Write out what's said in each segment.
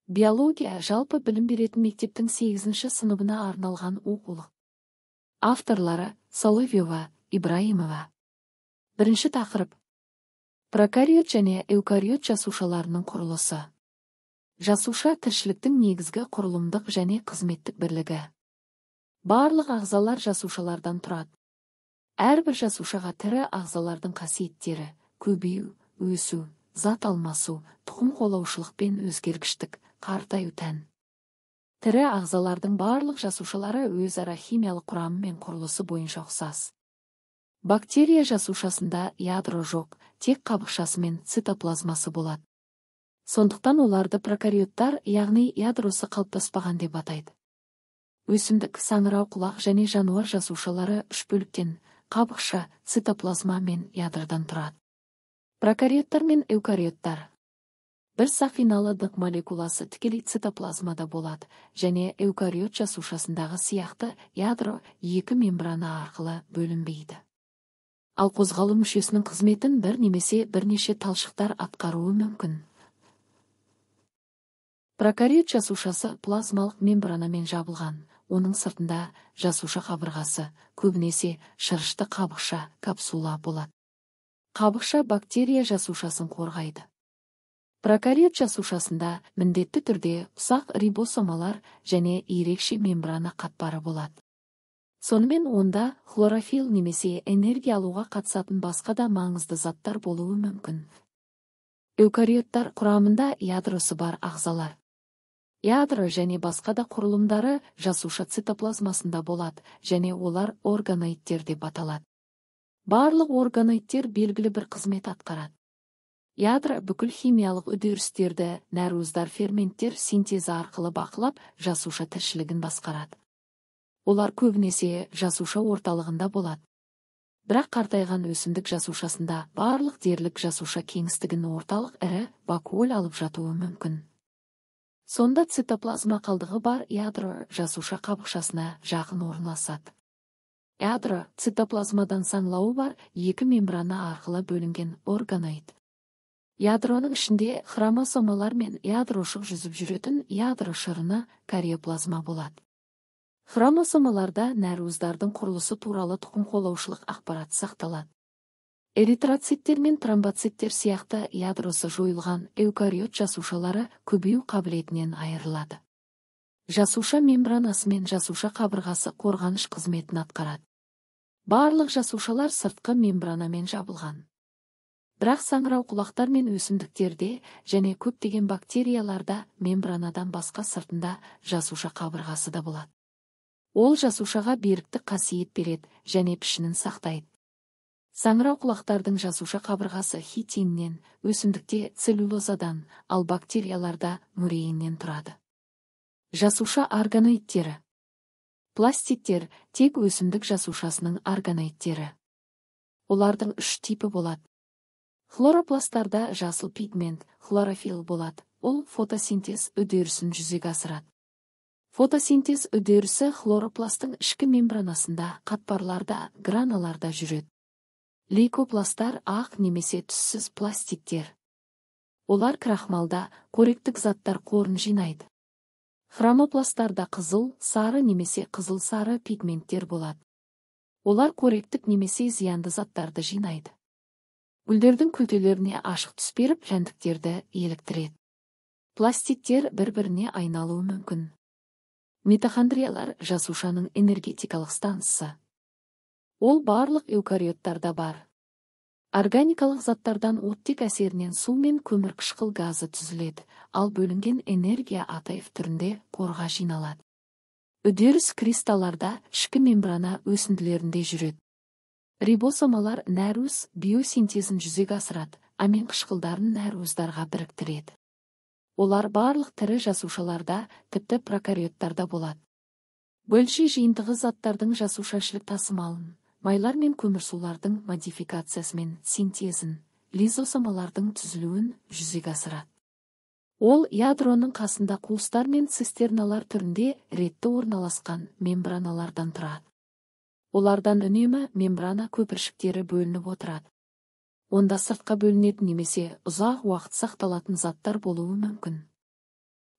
Биология жалпы білім беретін мектептің 8-ші сыныбына арналған оқулық. Авторлары Соловьева, Ибраимова. Бірінші тақырып. Прокариот және эукариот жасушаларының құрылысы. Жасуша тіршіліктің негізгі құрылымдық және қызметтік бірлігі. Барлық ағзалар жасушалардан тұрады. Әрбір жасушаға тірі ағзалардың қасиеттері, көбею, өсу, зат алмасу, тұқым қуалаушылық пен өзгергіштік, қартаю тән. Тірі ағзалардың барлық жасушалары өзара химиялық құрамы мен құрылысы бойынша ұқсас. Бактерия жасушасында ядро жоқ, тек қабықшасы мен цитоплазмасы болады. Сондықтан оларды прокариоттар, яғни ядросы қалыптаспаған деп атайды. Өсімдік, саңырауқұлақ және жануар жасушалары үш бөліктен: қабықша, цитоплазма мен ядродан тұрады. Прокариоттар мен эукариоттар. Бір сақиналы ДНК молекуласы тікелей цитоплазмада болады және эукариот жасушасындағы сияқты ядро екі мембрана арқылы бөлінбейді. Ал қозғалу мүшесінің қызметін бір немесе бірнеше талшықтар атқаруы мүмкін. Прокариот жасушасы плазмалық мембранамен жабылған, оның сыртында жасуша қабырғасы, көбінесе шырышты қабықша, капсула болады. Қабықша бактерия жасушасын қорғайды. Прокариот жасушасында міндетті түрде ұсақ рибосомалар және ерекше мембрана қатпары болады. Сонымен онда хлорофилл немесе энергия алуға қатысатын басқа да маңызды заттар болуы мүмкін. Эукариоттар құрамында ядросы бар ағзалар. Ядро және басқа да құрылымдары жасуша цитоплазмасында болады және олар органоидтер деп аталады. Барлық органоидтер белгілі бір қызмет атқарады. Ядро бүкіл химиялық үдерістерді нәруыздар, ферменттер синтезі арқылы бақылап, жасуша тіршілігін басқарады. Олар көбінесе жасуша орталығында болады. Бірақ қартайған өсімдік жасушасында барлық дерлік жасуша кеңістігін орталық ірі вакуоль алып жатуы мүмкін. Сонда цитоплазма қалдығы бар ядро жасуша қабықшасына жақын орналасады. Ядро цитоплазмадан саңлауы бар екі мембрана арқылы бөлінген органоид. Ядроның ішінде хромосомалар мен ядрошық жүзіп жүретін ядро шырыны кариоплазма болады. Хромосомаларда нәруыздардың құрылысы туралы тұқым қуалаушылық ақпарат сақталады. Эритроциттер мен тромбоциттер сияқты ядросы жойылған эукариот жасушалары көбею қабілетінен айырылады. Жасуша мембранасы мен жасуша қабырғасы қорғаныш қызметін атқарады. Барлық жасушалар сыртқы мембранамен жабылған. Бірақ саңырауқұлақтар мен өсімдіктерде және көптеген бактерияларда мембранадан басқа сыртында жасуша қабырғасы да болады. Ол жасушаға беріктік қасиет береді және пішінін сақтайды. Саңырауқұлақтардың жасуша қабырғасы хитиннен, өсімдікте целлюлозадан, ал бактерияларда муреиннен тұрады. Жасуша органоидтері. Пластидтер тек өсімдік жасушасының органоидтері. Олардың үш типі болады. Хлоропласттарда жасыл пигмент, хлорофилл болады. Ол фотосинтез үдерісін жүзеге асырады. Фотосинтез үдерісі хлоропласттың ішкі мембранасында, қатпарларда, граналарда жүреді. Лейкопласттар ақ немесе түссіз пластидтер. Олар крахмалда қоректік заттар қорын жинайды. Хромопласттарда қызыл, сары немесе қызыл-сары пигменттер болады. Олар қоректік немесе зиянды заттарды жинайды. Гүлдердің күлтелеріне ашық түс беріп, жәндіктерді еліктіреді. Пластидтер бір-біріне айналуы мүмкін. Митохондриялар жасушаның энергетикалық станциясы. Ол барлық эукариоттарда бар. Органикалық заттардан оттек әсерінен су мен көмірқышқыл газы түзіледі, ал бөлінген энергия АТФ түрінде қорға жиналады. Үдеріс кристалларда ішкі мембрана өсінділерінде жүреді. Рибосомалар нәруыз биосинтезін жүзеге асырады, амин қышқылдарын нәруыздарға біріктіреді. Олар барлық тірі жасушаларда, тіпті прокариоттарда болады. Гольджи жиынтығы заттардың жасушашілік тасымалын, майлар мен көмірсулардың модификациясы мен синтезін, лизосомалардың түзілуін жүзеге асырады. Ол ядроның қасында қуыстар мен цистерналар түрінде ретті орналасқан мембраналардан тұрады. Олардан үнемі мембрана көпіршіктері бөлініп отырады. Онда сыртқа бөлінетін немесе ұзақ уақыт сақталатын заттар болуы мүмкін.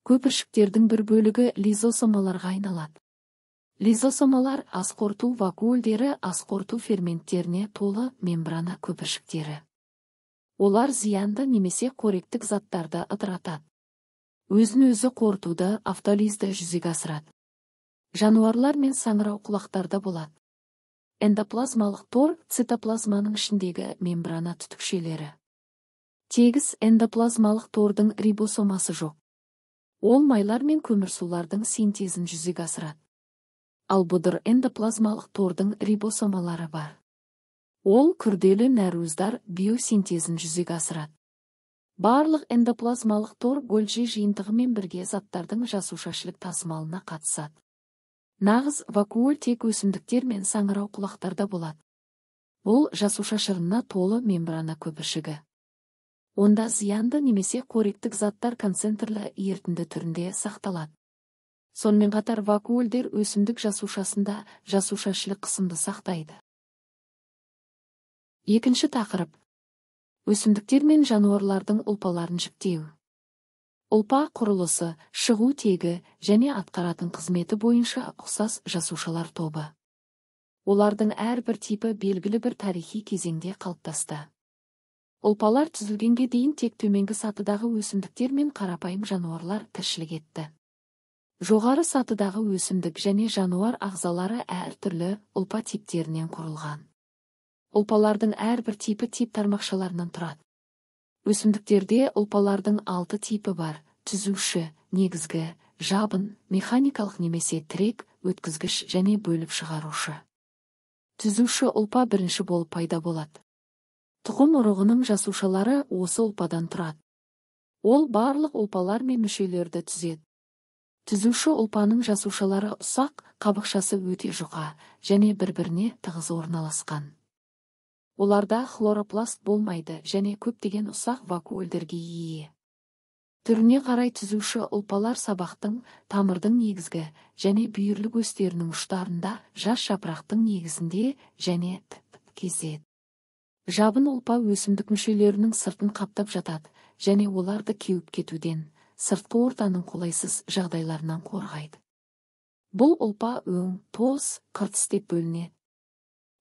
Көпіршіктердің бір бөлігі лизосомаларға айналады. Лизосомалар ас қорыту вакуольдері, ас қорыту ферменттеріне толы мембрана көпіршіктері. Олар зиянды немесе қоректік заттарды ыдыратады. Өзін-өзі қорытуды, автолизді жүзеге асырады. Жануарлар мен саңырауқұлақтарда болады. Эндоплазмалық тор цитоплазманың ішіндегі мембрана түтікшелері. Тегіс эндоплазмалық тордың рибосомасы жоқ. Ол майлар мен көмірсулардың синтезін жүзеге асырады. Ал бұдыр эндоплазмалық тордың рибосомалары бар. Ол күрделі нәруыздар биосинтезін жүзеге асырады. Барлық эндоплазмалық тор Гольджи жиынтығымен бірге заттардың жасушашілік тасымалына қатысады. Нағыз вакуоль тек өсімдіктер мен саңырауқұлақтарда болады. Бұл жасуша шырынына толы мембрана көпіршігі. Онда зиянды немесе қоректік заттар концентрлі ерітінді түрінде сақталады. Сонымен қатар вакуольдер өсімдік жасушасында жасушашілік қысымды сақтайды. Екінші тақырып. Өсімдіктер мен жануарлардың ұлпаларын жіктеу. Ұлпа құрылысы, шығу тегі және атқаратын қызметі бойынша ұқсас жасушалар тобы. Олардың әрбір типі белгілі бір тарихи кезеңде қалыптасты. Ұлпалар түзілгенге дейін тек төменгі сатыдағы өсімдіктер мен қарапайым жануарлар тіршілік етті. Жоғары сатыдағы өсімдік және жануар ағзалары әртүрлі ұлпа типтерінен құрылған. Ұлпалардың әрбір типі тип тармақшаларынан тұрады. Өсімдіктерде ұлпалардың 6 типі бар: түзуші, негізгі, жабын, механикалық немесе тірек, өткізгіш және бөліп шығарушы. Түзуші ұлпа бірінші болып пайда болады. Тұқым ұрығының жасушалары осы ұлпадан тұрады. Ол барлық ұлпалар мен мүшелерді түзеді. Түзуші ұлпаның жасушалары ұсақ, қабықшасы өте жұқа және бір-біріне тығыз орналасқан. Оларда хлоропласт болмайды және көптеген ұсақ вакуольдерге ие. Түріне қарай түзуші ұлпалар сабақтың, тамырдың негізгі және бүйірлік өстерінің ұштарында, жас жапырақтың негізінде және кездеседі. Жабын ұлпа өсімдік мүшелерінің сыртын қаптап жатады және оларды кеуіп кетуден, сыртқы ортаның қолайсыз жағдайларынан қорғайды. Бұл ұлпа өң, тоз, қыртыс деп бөлінеді.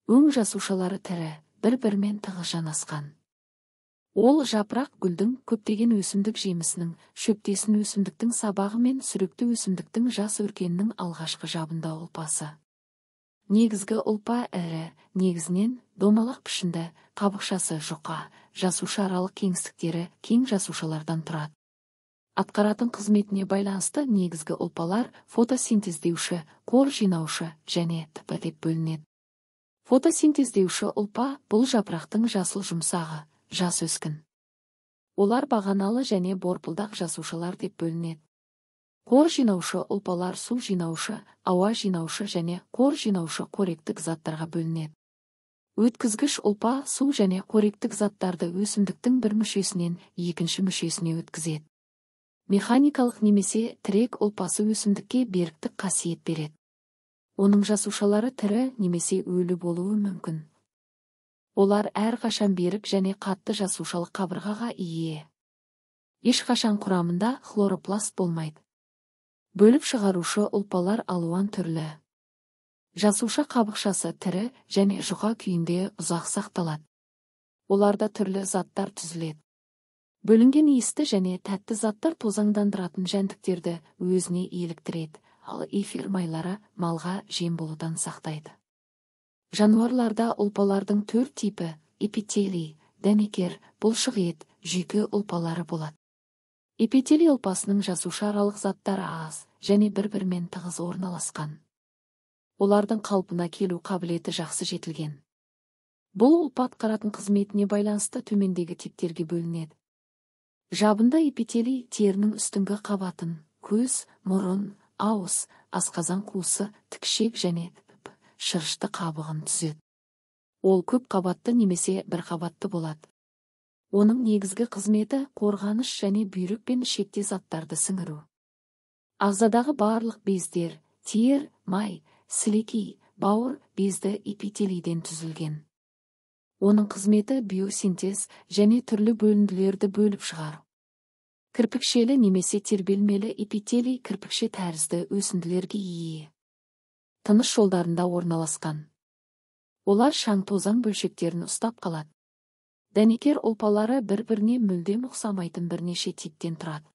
Өң жасушалары тірі, бір-бірімен тығыз жанасқан. Ол жапырақ гүлдің, көптеген өсімдік жемісінің, шөптесін өсімдіктің сабағы мен сүректі өсімдіктің жас өркенінің алғашқы жабында ұлпасы. Негізгі ұлпа ірі, негізінен домалақ пішінді, қабықшасы жұқа, жасуша аралық кеңістіктері кең жасушалардан тұрады. Атқаратын қызметіне байланысты негізгі ұлпалар фотосинтездеуші, қор жинаушы және т.п. деп бөлінеді. Фотосинтездеуші ұлпа бұл жапырақтың жасыл жұмсағы, жас өскін. Олар бағаналы және борпылдақ жасушалар деп бөлінеді. Қор жинаушы ұлпалар су жинаушы, ауа жинаушы және қор жинаушы қоректік заттарға бөлінеді. Өткізгіш ұлпа су және қоректік заттарды өсімдіктің бір мүшесінен екінші мүшесіне өткізеді. Механикалық немесе тірек ұлпасы өсімдікке беріктік қасиет береді. Оның жасушалары тірі немесе өлі болуы мүмкін. Олар әрқашан берік және қатты жасушалық қабырғаға ие. Ешқашан құрамында хлоропласт болмайды. Бөліп шығарушы ұлпалар алуан түрлі. Жасуша қабықшасы тірі және жұқа күйінде ұзақ сақталады. Оларда түрлі заттар түзіледі. Бөлінген иісті және тәтті заттар тозаңдандыратын жәндіктерді өзіне еліктіреді, ал эфир майлары малға жем болудан сақтайды. Жануарларда ұлпалардың 4 типі эпителий, дәнекер, бұлшық ет, жүйке ұлпалары болады. Эпителий ұлпасының жасуша аралық заттары аз және бір-бірімен тығыз орналасқан. Олардың қалпына келу қабілеті жақсы жетілген. Бұл ұлпа атқаратын қызметіне байланысты төмендегі типтерге бөлінеді. Жабынды эпителий терінің үстіңгі қабатын, көз, мұрын, ауыз, асқазан қуысы, тікшек және шырышты қабығын түзеді. Ол көп қабатты немесе бір қабатты болады. Оның негізгі қызметі қорғаныш және бүйрек пен ішекте заттарды сіңіру. Ағзадағы барлық бездер, тер, май, сілекей, бауыр безді эпителийден түзілген. Оның қызметі биосинтез және түрлі бөлінділерді бөліп шығару. Кірпікшелі немесе тербелмелі эпителий кірпікше тәрізді өсінділерге ие. Тыныс жолдарында орналасқан. Олар шаң-тозаң бөлшектерін ұстап қалады. Дәнекер ұлпалары бір-біріне мүлдем ұқсамайтын бірнеше типтен тұрады.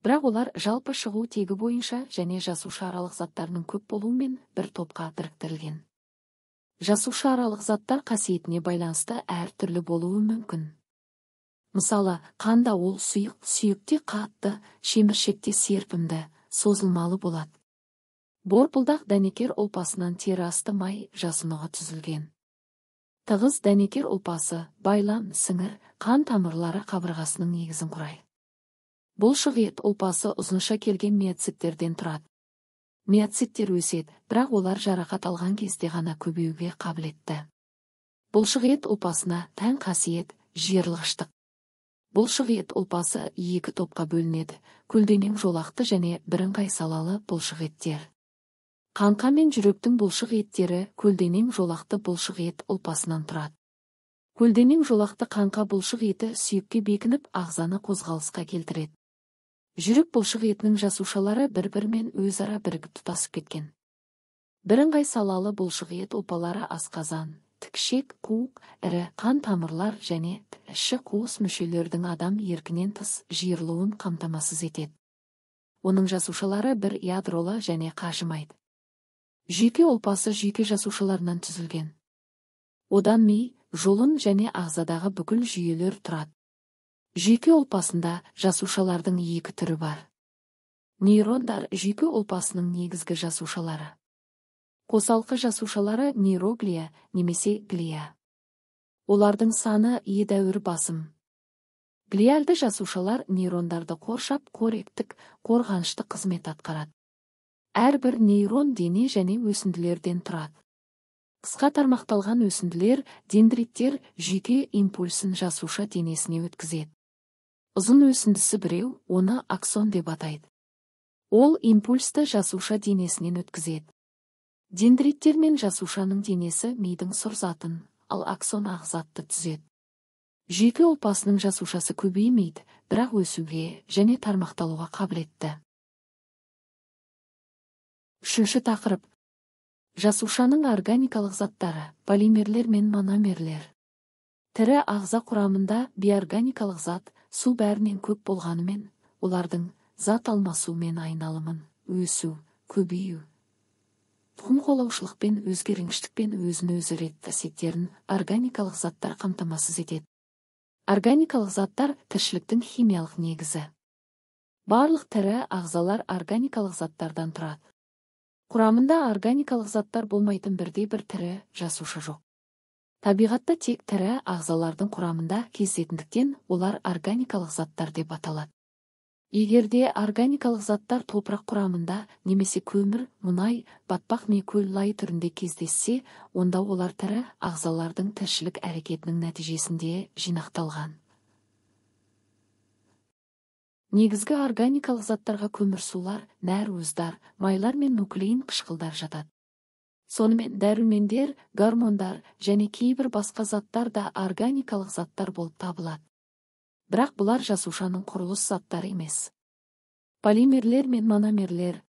Бірақ олар жалпы шығу тегі бойынша және жасушааралық заттарының көп болуымен бір топқа біріктірілген. Жасушааралық заттар қасиетіне байланысты әр түрлі болуы мүмкін. Мысалы, қанда ол сұйық, сүйекте қатты, шеміршекте серпімді, созылмалы болады. Борпылдақ дәнекер ұлпасынан тері асты май жасұнығы түзілген. Тығыз дәнекер ұлпасы, байлам, сіңір, қан тамырлары қабырғасының негізін құрайды. Бұлшық ет ұлпасы ұзынша келген миоциттерден тұрады. Миоциттер өседі, бірақ олар жарақат алған кезде ғана көбеюге қабілетті. Бұлшық ет ұлпасына тән қасиет жиырылғыштық. Бұлшық ет ұлпасы екі топқа бөлінеді: көлденең жолақты және бірыңғай салалы бұлшық еттер. Қаңқа мен жүректің бұлшық еттері көлденең жолақты бұлшық ет ұлпасынан тұрады. Көлденең жолақты қаңқа бұлшық еті сүйекке бекініп, ағзаны қозғалысқа келтіреді. Жүрек бұлшық етінің жасушалары бір-бірімен өзара бірігіп тұтасып кеткен. Бірыңғай салалы бұлшық ет ұлпалары асқазан, тікішек, қуық, ірі қан тамырлар және іші қуыс мүшелердің адам еркінен тыс жиырылуын қамтамасыз етеді. Оның жасушалары бір ядролы және қажымайды. Жүйке ұлпасы жүйке жасушаларынан түзілген. Одан ми, жұлын және ағзадағы бүкіл жүйелер тұрады. Жүйке ұлпасында жасушалардың екі түрі бар. Нейрондар жүйке ұлпасының негізгі жасушалары. Қосалқы жасушалары нейроглия немесе глия. Олардың саны едәуір басым. Глиальды жасушалар нейрондарды қоршап, қоректік, қорғаныштық қызмет атқарады. Әрбір нейрон дене және өсінділерден тұрады. Қысқа тармақталған өсінділер, дендриттер жүйке импульсін жасуша денесіне өткізеді. Ұзын өсіндісі біреу, оны аксон деп атайды. Ол импульсті жасуша денесінен өткізеді. Дендриттер мен жасушаның денесі мидың сұр затын, ал аксон ақ затты түзеді. Жүйке ұлпасының жасушасы көбеймейді, бірақ өсуге және тармақталуға қабілетті. Үшінші тақырып. Жасушаның органикалық заттары, полимерлер мен мономерлер. Тірі ағза құрамында бейорганикалық зат, су бәрінен көп болғанымен, олардың зат алмасу мен айналымын, өсу, көбею, тұқым қуалаушылықпен, өзгергіштікпен өзін-өзі реттеу қасиеттерін органикалық заттар қамтамасыз етеді. Органикалық заттар тіршіліктің химиялық негізі. Барлық тірі ағзалар органикалық заттардан тұрады. Құрамында органикалық заттар болмайтын бірде-бір тірі жасуша жоқ. Табиғатта тек тірі ағзалардың құрамында кездесетіндіктен олар органикалық заттар деп аталады. Егерде органикалық заттар топырақ құрамында немесе көмір, мұнай, батпақ не көл лайы түрінде кездессе, онда олар тірі ағзалардың тіршілік әрекетінің нәтижесінде жинақталған. Негізгі органикалық заттарға көмірсулар, нәруыздар, майлар мен нуклеин қышқылдар жатады. Сонымен дәрумендер, гормондар және кейбір басқа заттар да органикалық заттар болып табылады. Бірақ бұлар жасушаның құрылыс заттары емес. Полимерлер мен мономерлер.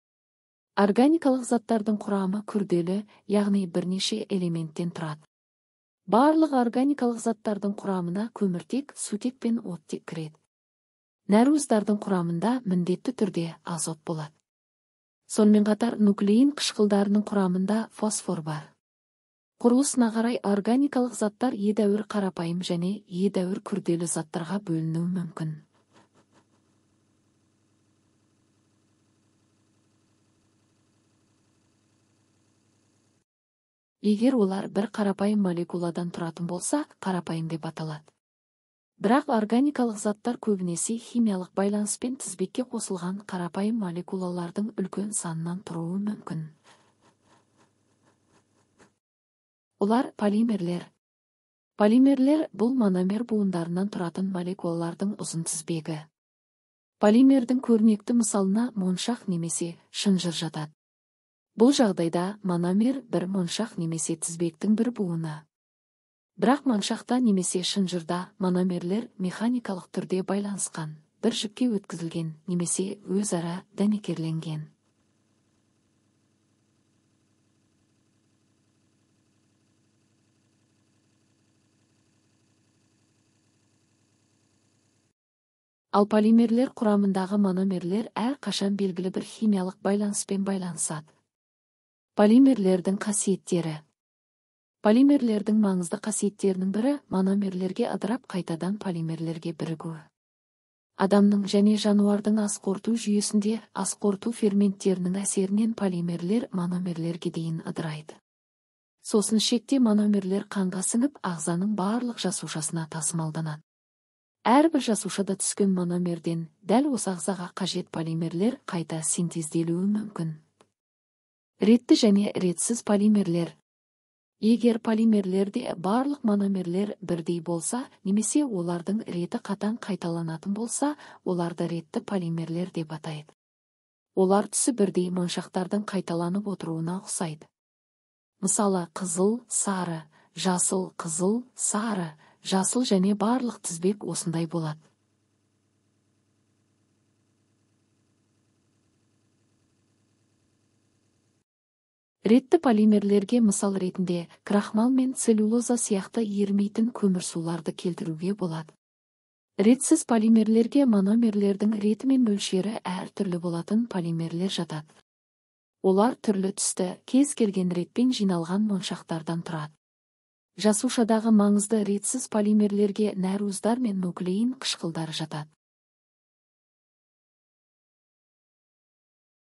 Органикалық заттардың құрамы күрделі, яғни бірнеше элементтен тұрады. Барлық органикалық заттардың құрамына көміртек, сутек пен оттек кіреді. Нәруыздардың құрамында міндетті түрде азот болады. Сонымен қатар нуклеин қышқылдарының құрамында фосфор бар. Құрылысына қарай органикалық заттар едәуір қарапайым және едәуір күрделі заттарға бөлінуі мүмкін. Егер олар бір қарапайым молекуладан тұратын болса, қарапайым деп аталады. Бірақ органикалық заттар көбінесе химиялық байланыспен тізбекке қосылған қарапайым молекулалардың үлкен санынан тұруы мүмкін. Олар полимерлер. Полимерлер бұл мономер буындарынан тұратын молекулалардың ұзын тізбегі. Полимердің көрнекті мысалына моншақ немесе шынжыр жатады. Бұл жағдайда мономер бір моншақ немесе тізбектің бір буыны. Бірақ моншақта немесе шынжырда мономерлер механикалық түрде байланысқан, бір жіпке өткізілген немесе өзара дәнекерленген. Ал полимерлер құрамындағы мономерлер әрқашан белгілі бір химиялық байланыспен байланысады. Полимерлердің қасиеттері. Полимерлердің маңызды қасиеттерінің бірі мономерлерге ыдырап қайтадан полимерлерге бірігуі. Адамның және жануардың ас қорыту жүйесінде ас қорыту ферменттерінің әсерінен полимерлер мономерлерге дейін ыдырайды. Сосын шекте мономерлер қанға сіңіп, ағзаның барлық жасушасына тасымалданады. Әрбір жасушада түскен мономерден дәл осы ағзаға қажет полимерлер қайта синтезделуі мүмкін. Ретті және ретсіз полимерлер. Егер полимерлерде барлық мономерлер бірдей болса, немесе олардың реті қатаң қайталанатын болса, оларды ретті полимерлер деп атайды. Олар түсі бірдей моншақтардың қайталанып отыруына ұқсайды. Мысалы, қызыл, сары, жасыл, қызыл, сары, жасыл және барлық тізбек осындай болады. Ретті полимерлерге мысал ретінде крахмал мен целлюлоза сияқты ерімейтін көмірсуларды келтіруге болады. Ретсіз полимерлерге мономерлердің реті мен мөлшері әртүрлі болатын полимерлер жатады. Олар түрлі түсті, кез келген ретпен жиналған моншақтардан тұрады. Жасушадағы маңызды ретсіз полимерлерге нәруыздар мен нуклеин қышқылдары жатады.